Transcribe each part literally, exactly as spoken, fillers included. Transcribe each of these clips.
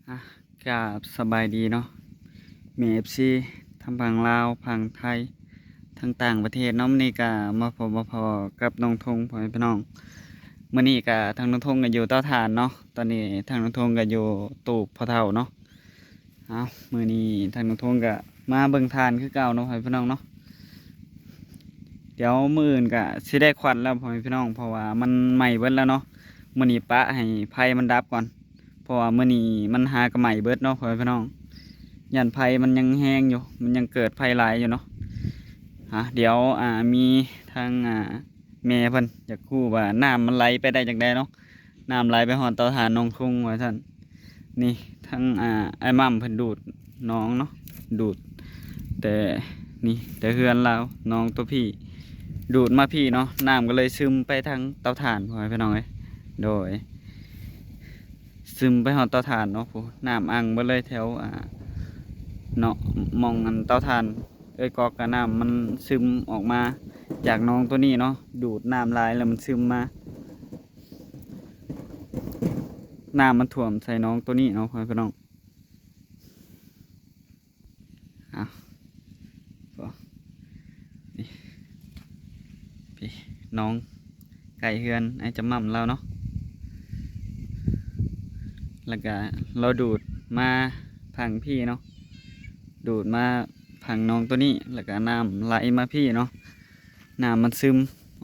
อ่ะ กราบสบายดีเนาะ แม่ เอฟซี ทั้งฝั่งลาว ฝั่งไทย ทั้งต่างประเทศเนาะ มื้อนี้ก็มาพบมาพ้อกับน้องธง พ่อแม่พี่น้อง มื้อนี้ก็ทางน้องธงก็อยู่เตาถ่านเนาะ ตอนนี้ทางน้องธงก็อยู่ตูบพ่อเฒ่าเนาะ เอ้า มื้อนี้ทางน้องธงก็มาเบิ่งถ่านคือเก่าเนาะ พ่อแม่พี่น้องเนาะ เดี๋ยวมื้ออื่นก็สิได้ควันแล้ว พ่อแม่พี่น้อง เพราะว่ามันไหม้เบิดแล้วเนาะ มื้อนี้ปะให้ไฟมันดับก่อน เพราะว่ามื้อนี้มันหากะไหม้เบิดเนาะ พ่อแม่พี่น้อง ย่านไฟมันยังแฮงอยู่ มันยังเกิดไฟหลายอยู่เนาะ อ่ะ เดี๋ยว อ่า มีทาง อ่า แม่เพิ่นอยากฮู้ว่าน้ำมันไหลไปได้จั่งใดเนาะ น้ำไหลไปฮอดเตาถ่านน้องธงว่าซั่น นี่ ทาง อ่า อ้ายม่ำเพิ่นดูดหนองเนาะ ดูด แต่ นี่ แต่เฮือนลาว หนองตัวพี้ ดูดมาพี้เนาะ น้ำก็เลยซึมไปทางเตาถ่าน พ่อแม่พี่น้องเอ้ย โดย ซึมไปฮอดเตาถ่านเนาะ โอ้ น้ำอั่งเบิดเลยแถว อ่า เนาะ หม่องอันเตาถ่าน เอ้ย ก๊อกกะน้ำมันซึมออกมาจากหนองตัวนี้เนาะ ดูดน้ำหลายแล้วมันซึมมา น้ำมันท่วมใส่หนองตัวนี้เนาะ พ่อแม่พี่น้อง อ่ะ นี่ พี่น้องใกล้เฮือนไอ้จำม่ำเราเนาะ แล้วก็เราดูดมาพังพี่เนาะ ดูดมาพังหนองตัวนี้ แล้วก็น้ำไหลมาพี่เนาะ น้ำมันซึม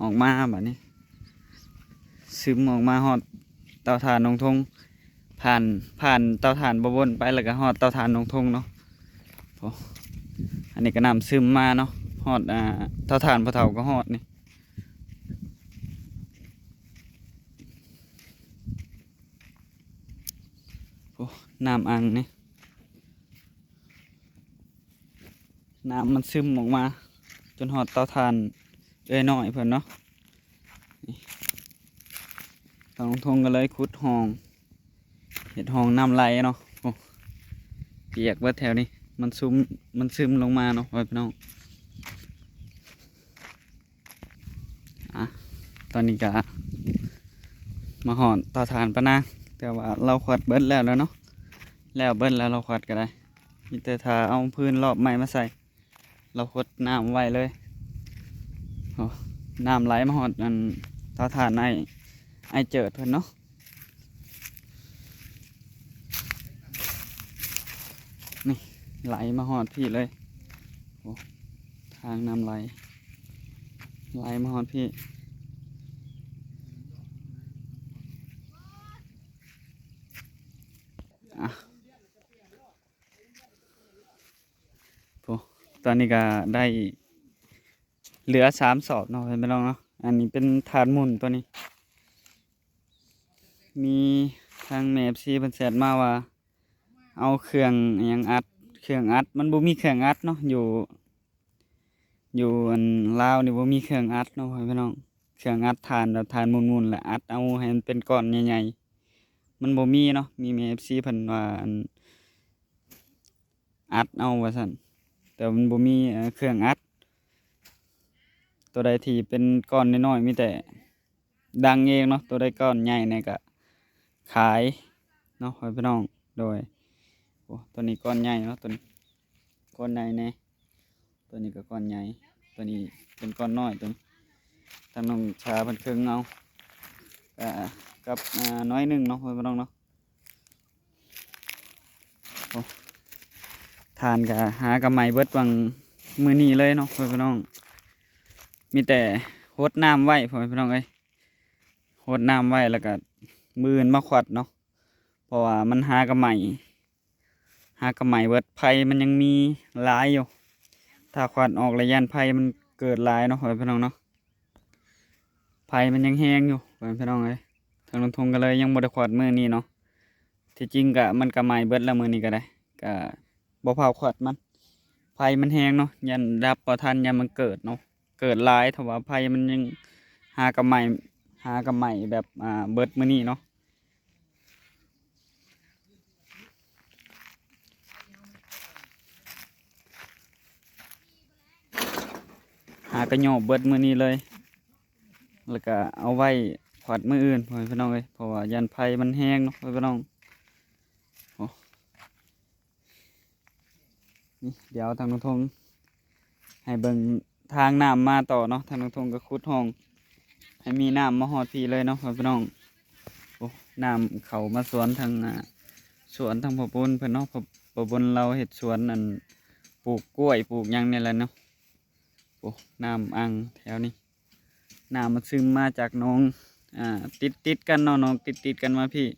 ออกมาบัดนี้ ซึมออกมาฮอดเตาถ่านน้องธง ผ่าน ผ่านเตาถ่านบ่าวบนไป แล้วก็ฮอดเตาถ่านน้องธงเนาะ โอ้ อันนี้ก็น้ำซึมมาเนาะ ฮอด อ่า เตาถ่านพ่อเฒ่าก็ฮอดนี่ โอ้ น้ำอั่งนี่ น้ำมันซึมออกมา จนฮอดเตาถ่านเอื้อยน้อยเพิ่นเนาะ นี่ ทางน้องธงก็เลยขุดฮ่อง เฮ็ดฮ่องน้ำไหลเนาะ โอ้ เปียกเบิดแถวนี้ มันซุม มันซึมลงมาเนาะ พ่อแม่พี่น้อง อ่ะ ตอนนี้ก็มาฮอดเตาถ่านปะนาง แต่ว่าเราควัดเบิดแล้วแล้วเนาะ แล้วเบิดแล้วเราควัดก็ได้ มีแต่ถ้าเอาฟืนรอบใหม่มาใส่ เราควัดน้ำไว้เลย โอ้ น้ำไหลมาฮอดอันเตาถ่านไอ้ ไอ้เจิดเพิ่นเนาะ นี่ ไหลมาฮอดพี่เลย โอ้ ทางน้ำไหล ไหลมาฮอดพี่ อ่ะ โอ้ ตอนนี้ก็ได้ เหลือสามสอบเนาะ พ่อแม่พี่น้องเนาะ อันนี้เป็นถ่านหมุนตัวนี้ มีทางแม่ เอฟซี เพิ่นแชทมาว่า เอาเครื่องอิหยังอัด เครื่องอัด มันบ่มีเครื่องอัดเนาะ อยู่ อยู่อันลาวนี่บ่มีเครื่องอัดเนาะ พ่อแม่พี่น้อง เครื่องอัดถ่านแบบถ่านหมุนๆ แล้วอัดเอาให้มันเป็นก้อนใหญ่ๆ มันบ่มีเนาะ มีแม่ เอฟซี เพิ่นว่าอัน อัดเอาว่าซั่น แต่มันบ่มี เอ่อ เครื่องอัด ตัวใดที่เป็นก้อนน้อยๆ มีแต่ดังเองเนาะ ตัวใดก้อนใหญ่เนี่ยก็ขายเนาะ พ่อแม่พี่น้อง โดย โอ้ ตัวนี้ก้อนใหญ่เนาะ ตัวนี้ก้อนใหญ่แน่ ตัวนี้ก็ก้อนใหญ่ ตัวนี้เป็นก้อนน้อย ตัวนี้ ทางน้องชาเพิ่นเคิ่งเอา อ่า กับ อ่า น้อยหนึ่งเนาะ พ่อแม่พี่น้องเนาะ โอ้ ถ่านก็หากะไหม้เบิดหว่างมื้อนี้เลยเนาะ พ่อแม่พี่น้อง มีแต่ฮดน้ำไว้ พ่อแม่พี่น้องเอ้ย ฮดน้ำไว้ แล้วก็มื้ออื่นมาควัดเนาะ เพราะว่ามันหากะไหม้ หากะไหม้เบิด ไฟมันยังมีหลายอยู่ ถ้าควัดออกแล้วย่านไฟมันเกิดหลายเนาะ พ่อแม่พี่น้องเนาะ ไฟมันยังแฮงอยู่ พ่อแม่พี่น้องเอ้ย ทางน้องธงก็เลยยังบ่ได้ควัดมื้อนี้เนาะ ที่จริงก็มันก็ไหม้เบิดแล้วมื้อนี้ก็ได้ ก็บ่พาควัดมัน ไฟมันแฮงเนาะ ย่านดับบ่ทัน ย่านมันเกิดเนาะ เกิดหลาย ถ้าว่าไฟมันยังหากะไหม้ หากะไหม้แบบ อ่า เบิดมื้อนี้เนาะ หากะย่อเบิดมื้อนี้เลย แล้วก็เอาไว้ควัดมื้ออื่น พ่อแม่พี่น้องเอ้ย เพราะว่าย่านไฟมันแฮงเนาะ พ่อแม่พี่น้อง โอ้ นี่เดี๋ยวทางน้องทงให้เบิ่งทางน้ำมาต่อเนาะ ทางน้องทงก็ขุดร่องให้มีน้ำมาฮอดพี้เลยเนาะพ่อพี่น้อง โอ้ น้ำเข้ามาสวนทาง อ่า สวนทางพ่อบุญเพิ่นเนาะ พ่อ พ่อบุญลาวเฮ็ดสวนอันปลูกกล้วยปลูกหยังนี่แหละเนาะ โอ้ น้ำอั่งแถวนี้ น้ำมันซึมมาจากหนอง อ่า ติดติดกันเนาะ หนองติดติดกันมาพี้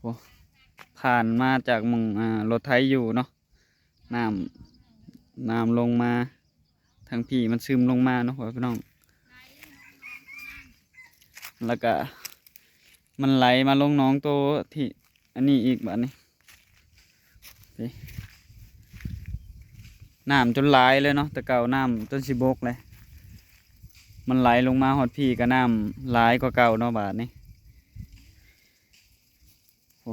โอ้ ผ่านมาจากหม่อง อ่า รถไถอยู่เนาะ น้ำ น้ำลงมา ทางพี้มันซึมลงมาเนาะพ่อพี่น้อง แล้วก็มันไหลมาลงหนองโตที่อันนี้อีกบัดนี้ นี่ น้ำจนหลายเลยเนาะ แต่เก่าน้ำจนสิบกเลย มันไหลลงมาฮอดพี้ก็น้ำหลายกว่าเก่าเนาะบาดนี้ โอ้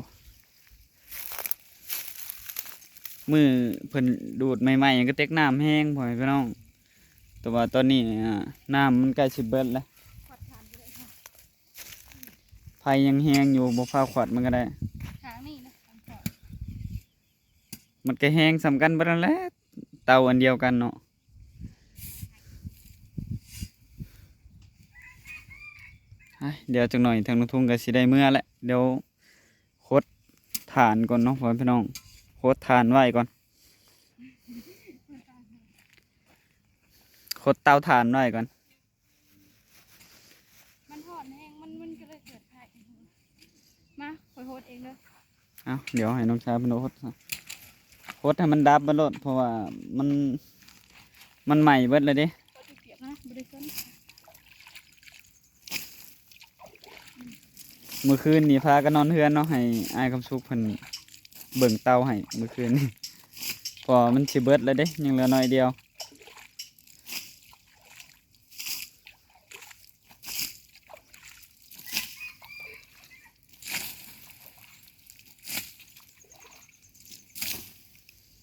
มื้อเพิ่นดูดใหม่ๆ ก็เต็กน้ำแฮงพ่อแม่พี่น้อง แต่ว่าตอนนี้ อ่า น้ำมันใกล้สิเบิดแล้ว ไฟยังแฮงอยู่ บ่ฟ้าวขวัดมันก็ได้ ทางนี้นะ ทางขวา มันก็แฮงส่ำกันเบิดนั่นแหละ เตาอันเดียวกันเนาะ ไอ้ เดี๋ยวจักหน่อยทางลุงทุ่งก็สิได้เมือแล้ว เดี๋ยวหดถ่านก่อนเนาะพ่อพี่น้อง หดถ่านไว้ก่อน หดเตาถ่านไว้ก่อน มันฮ้อนแฮง มัน มันก็เลยเกิดไฟ มา ข้อยหดเองเด้อ เอ้า เดี๋ยวให้น้องชายเพิ่นหดซะ หดให้มันดับเบิดโลด เพราะว่ามัน มันไหม้เบิดเลยเด้ ข้อยสิเปียกนะ บ่ได้สน มื้อคืนนี่พากันนอนเฮือนเนาะ ให้อ้ายคำสุขเพิ่นเบิ่งเตาให้มื้อคืนนี่ เพราะว่ามันสิเบิดแล้วเด้ ยังเหลือน้อยเดียว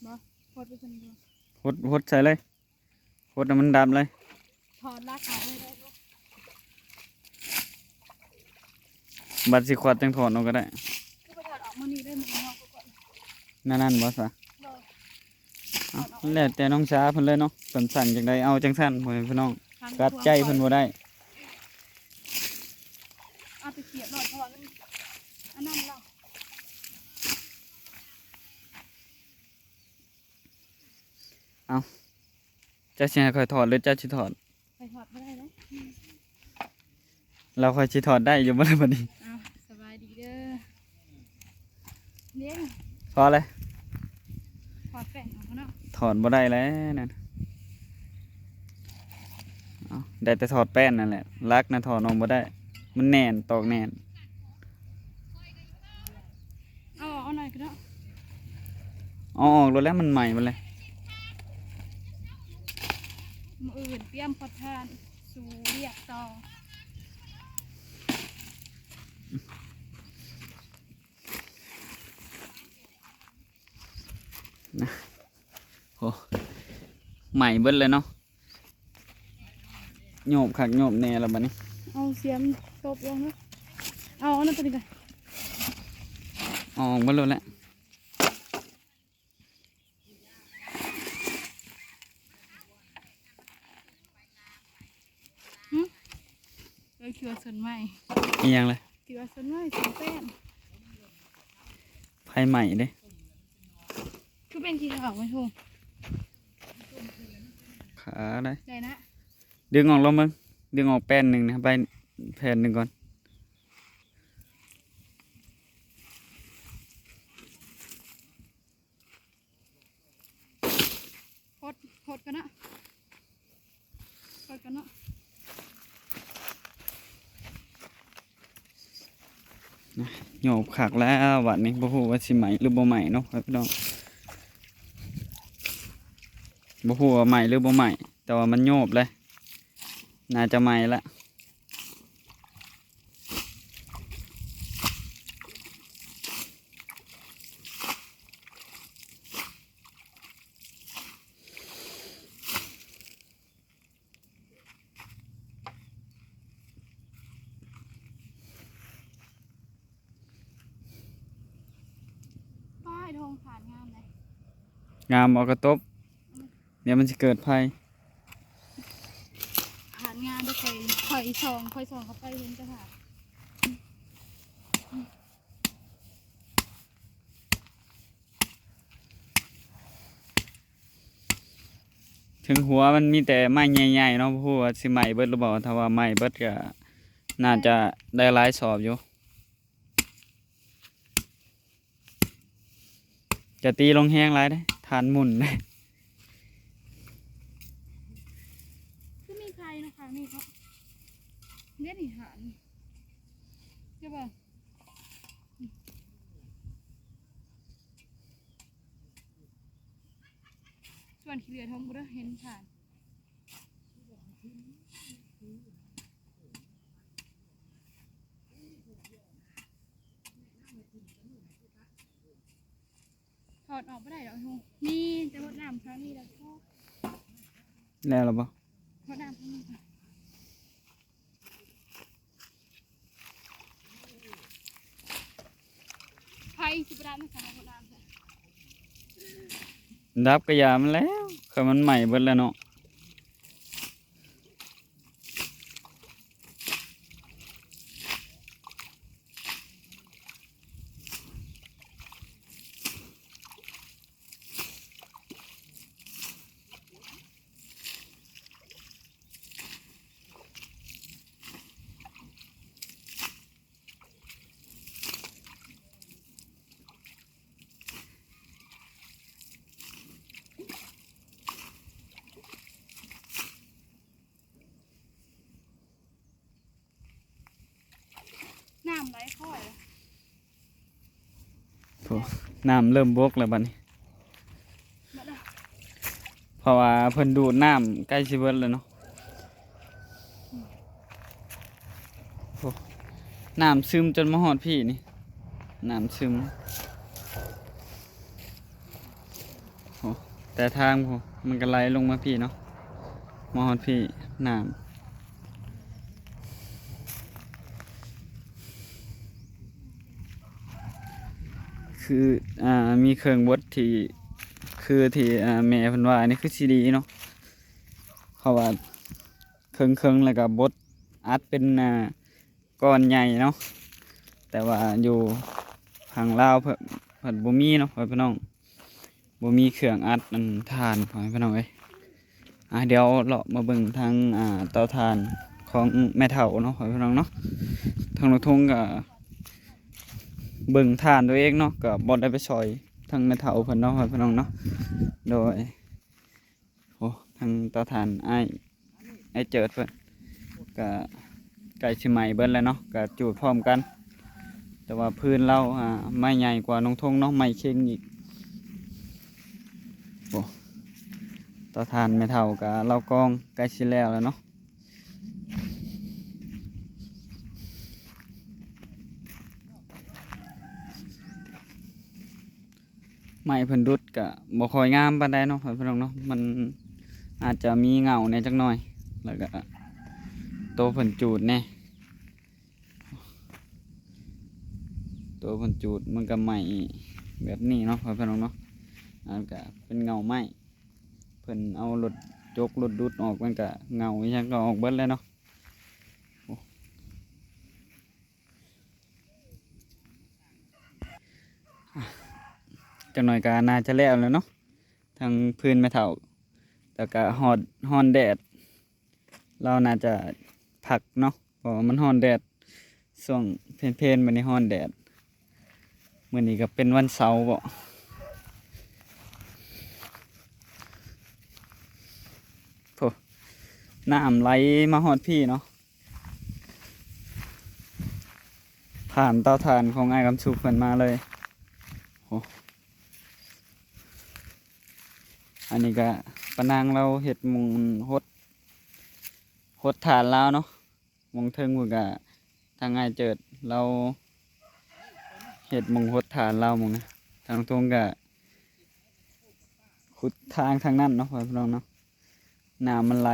บ่ หดไปซั่นบ่ หด หดใส่เลย หดให้มันดับเลย ถอดรากออกเลยได้บ่ บัดสิขวัดจังถอดออกก็ได้ คือบ่ถอดออกมื้อนี้ได้ มื้อนี้เฮาก็ก่อน นั่นนั่นบ่ซะ บ่ เอ้า แล้วแต่น้องชาเพิ่นเลยเนาะ เพิ่นสั่งจังใดเอาจังซั่นพ่อแม่พี่น้อง กัดใจเพิ่นบ่ได้ เอาไปเสียบหน่อย เพราะว่ามันอันนั้นแล้ว เอ้า เจ้าสิให้ข้อยถอดหรือเจ้าสิถอด ข้อยถอดบ่ได้เด้ แล้วข้อยสิถอดได้อยู่บ่ล่ะบัดนี้ อ้าว สบายดีเด้อ เด้ง พอเลย ถอดแป้นออกเนาะ ถอดบ่ได้แล้วนั่น เอ้า ได้แต่ถอดแป้นนั่นแหละ หลักนะถอดออกบ่ได้ มันแน่น ตอกแน่น เอาออกหน่อยก็ได้ เอาออกโลดแล้ว มันใหม่หมดเลย มื้ออื่นเตรียมพอทานสู่เวียกต่อ นะ โอ้ ใหม่เบิดเลยเนาะ โยบคักโยบแน่แล้วบัดนี้ เอาเสียมตบลงเนาะ เอาอันนั้นตัวนี้ก่อน ออกมาโลดแล้ว หึ เออ คิดว่าสวนไม้ อีหยังเลย คิดว่าสวนไม้ สวนแป้น ไฟใหม่เด้ คือเป็นสีขาวไหมทู ขาได้ ได้นะ ดึงออกลองเบิ่ง ดึงออกแป้นหนึ่งนะ ใบแผ่นหนึ่งก่อน หด หดกันเนาะ หดกันเนาะ นะ โยบคักแล้วบัดนี้ บ่ฮู้ว่าสิใหม่หรือบ่ใหม่เนาะครับพี่น้อง บ่ฮู้ว่าใหม่หรือบ่ใหม่ แต่ว่ามันโยบเลย น่าจะใหม่ละ โ งามเลย งาม เอากระตบ เดี๋ยวมันสิเกิดภัย ผ่านงานด้วย คอย คอยส่อง คอยส่องเข้าไปเห็นจะผ่าน ถึงหัวมันมีแต่ไม้ใหญ่ๆเนาะ บ่ฮู้ว่าสิไหม้เบิดหรือบ่ ถ้าว่าไหม้เบิดก็น่าจะได้หลายสอบอยู่ จะตีลงแฮงหลายเด้ ถ่านหมุนเด้ คือมีไฟนะคะ นี่ครับ เดี๋ยวนี่ถ่าน จะบอก ส่วนขี้เหลือทงกูเด้อ เห็นถ่าน ถอดออกบ่ได้ดอกฮู มีแต่หดน้ำครั้งนี้แล้วก็ แล้วหรอบ่ หดน้ำครั้งนี้ก่อน ไฟสิบ่ได้นะคะ หดน้ำค่ะ ดับกะยามันแล้ว คันมันไหม้เบิดแล้วเนาะ น้ำไหลค่อย โอ้ น้ำเริ่มบกแล้วบัดนี้ เบิดแล้ว เพราะว่าเพิ่นดูดน้ำใกล้สิเบิดแล้วเนาะ โอ้ น้ำซึมจนมาฮอดพี้นี่ น้ำซึม โอ้ แต่ทางพู้นมันก็ไหลลงมาพี้เนาะ มาฮอดพี้ น้ำ คือ อ่า มีเครื่องบดที่ คือที่ อ่า แม่เพิ่นว่าอันนี้คือสิดีเนาะ เพราะว่าเคิงๆ แล้วก็บดอัดเป็น อ่า ก้อนใหญ่เนาะ แต่ว่าอยู่ฝั่งลาวเพิ่น เพิ่นบ่มีเนาะ พ่อพี่น้อง บ่มีเครื่องอัดอันถ่าน พ่อพี่น้องเอ้ย อ่ะ เดี๋ยวเลาะมาเบิ่งทาง อ่า เตาถ่านของแม่เฒ่าเนาะ พ่อพี่น้องเนาะ ทางน้องทงก็เบิ่งถ่านตัวเองเนาะ ก็บ่ได้ไปซอยทางแม่เฒ่าเพิ่นเนาะ พ่อพี่น้องเนาะ โดย โอ้ ทางเตาถ่านอ้าย อ้ายเจิดเพิ่น ก็ใกล้สิไหม้เบิดแล้วเนาะ ก็จูดพร้อมกัน แต่ว่าฟืนลาว อ่า ไม้ใหญ่กว่าน้องทงเนาะ ไม้เค็งอีก โอ้ เตาถ่านแม่เฒ่าก็ลาวกองใกล้สิแล้วแล้วเนาะ ไม้เพิ่นดุดก็บ่ค่อยงามปานใดเนาะ พ่อพี่น้องเนาะ มันอาจจะมีเงาแหน่จักหน่อย แล้วก็โตเพิ่นจูดแหน่ โตเพิ่นจูดมันก็ไหม้แบบนี้เนาะ พ่อพี่น้องเนาะ อันก็เป็นเงาไม้ เพิ่นเอารถจกรถดุดออก มันก็เงาอิหยังก็ออกเบิดแล้วเนาะ โอ้ จักหน่อยก็น่าจะแล้วแล้วเนาะ ทางฟืนแม่เฒ่า แต่ก็ฮอด ฮ้อนแดด ลาวน่าจะพักเนาะ เพราะว่ามันฮ้อนแดด ช่วงเพลๆ มื้อนี้ฮ้อนแดด มื้อนี้ก็เป็นวันเสาร์บ่ โธ่ น้ำไหลมาฮอดพี้เนาะ ผ่านเตาถ่านของอ้ายคำสุขเพิ่นมาเลย โอ้ อันนี้ก็ป้านางลาวเฮ็ดหม่องหด หดถ่านลาวเนาะ หม่องเทิงพู้นก็ทางอ้ายเจิดลาวเฮ็ดหม่องหดถ่านลาวหม่องนะ ทางตรงก็ขุดทางทางนั้นเนาะ พ่อพี่น้องเนาะ น้ำมันไหล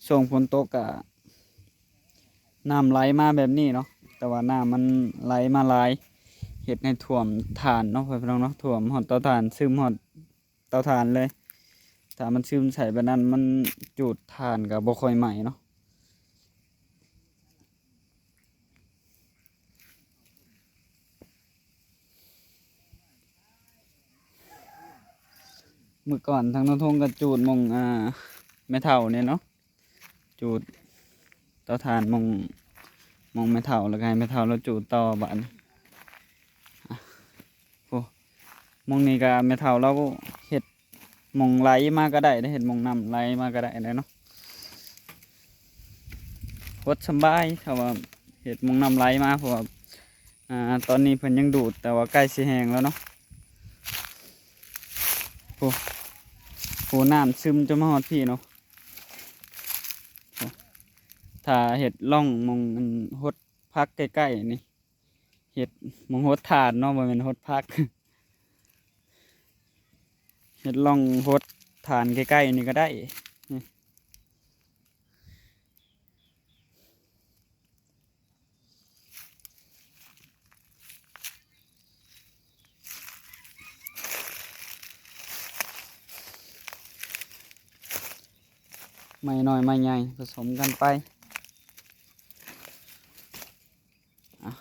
ช่วงฝนตกก็ น้ำไหลมาแบบนี้เนาะ แต่ว่าน้ำมันไหลมาหลาย เฮ็ดให้ท่วมถ่านเนาะ พ่อพี่น้องเนาะ ท่วมฮอดเตาถ่าน ซึมฮอดเตาถ่านเลย ถ้ามันซึมใส่แบบนั้น มันจูดถ่านก็บ่ค่อยไหม้เนาะ เมื่อก่อนทางน้องทงก็จูดหม่อง อ่า แม่เฒ่าเนี่ยเนาะ จูดเตาถ่านหม่อง หม่องแม่เฒ่า แล้วก็ให้แม่เฒ่าลาวจูดต่อ บาดนี้ อ่ะ โอ้ หม่องนี้ก็แม่เฒ่าลาวเฮ็ดหม่องไหลมาก็ได้เด้ เฮ็ดหม่องน้ำไหลมาก็ได้เด้เนาะ หดสำบาย ถ้าว่าเฮ็ดหม่องน้ำไหลมา เพราะว่า อ่า ตอนนี้เพิ่นยังดูด แต่ว่าใกล้สิแห้งแล้วเนาะ โอ้ โอ้ น้ำซึมจนมาฮอดพี้เนาะ โอ้ ถ้าเฮ็ดร่องหม่องอันหดผักใกล้ๆนี่ เฮ็ดหม่องหดถ่านเนาะ บ่แม่นหดผัก เฮ็ดร่องหดถ่านใกล้ๆนี่ก็ได้ นี่ ไม้น้อยไม้ใหญ่ผสมกันไป อ่ะ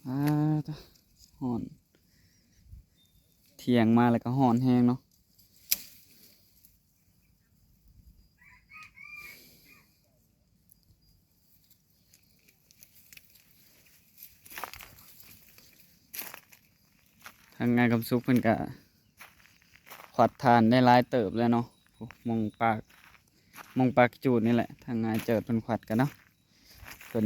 อ่า ตะ ฮ้อน เที่ยงมาแล้วก็ฮ้อนแฮงเนาะ ทางงานคำสุขเพิ่นก็ขวัดถ่านได้หลายเติบแล้วเนาะ โอ้ หม่องปาก หม่องปากจูดนี่แหละ ทางงานเจิดเพิ่นขวัดกันเนาะ เพิ่น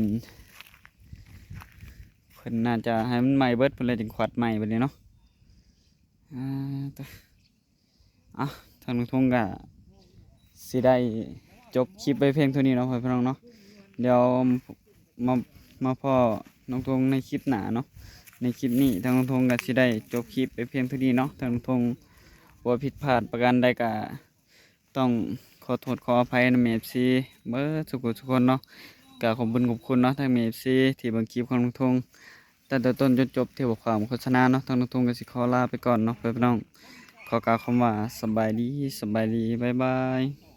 เพิ่นน่าจะให้มันไหม้เบิด เพิ่นเลยจึงขวัดใหม่บัดนี้เนาะ อ่า ตะ อ่ะ ทางน้องทงก็สิได้จบคลิปไว้เพียงเท่านี้เนาะ พ่อพี่น้องเนาะ เดี๋ยวมา มาพ้อน้องทงในคลิปหน้าเนาะ ในคลิปนี้ทางน้องทงก็สิได้จบคลิปไปเพียงเท่านี้เนาะ ทางน้องทงบ่ผิดพลาดประการใดก็ต้องขอโทษขออภัยนำ เอฟซี เบิดสุขทุกคนเนาะ ก็ขอบคุณขอบคุณเนาะ ทาง เอฟซี ที่เบิ่งคลิปของน้องทง ตั้งแต่ต้นจนจบที่บทความโฆษณาเนาะ ทางน้องทงก็สิขอลาไปก่อนเนาะ พ่อพี่น้อง ขอกล่าวคำว่าสบายดี สบายดี บ๊ายบาย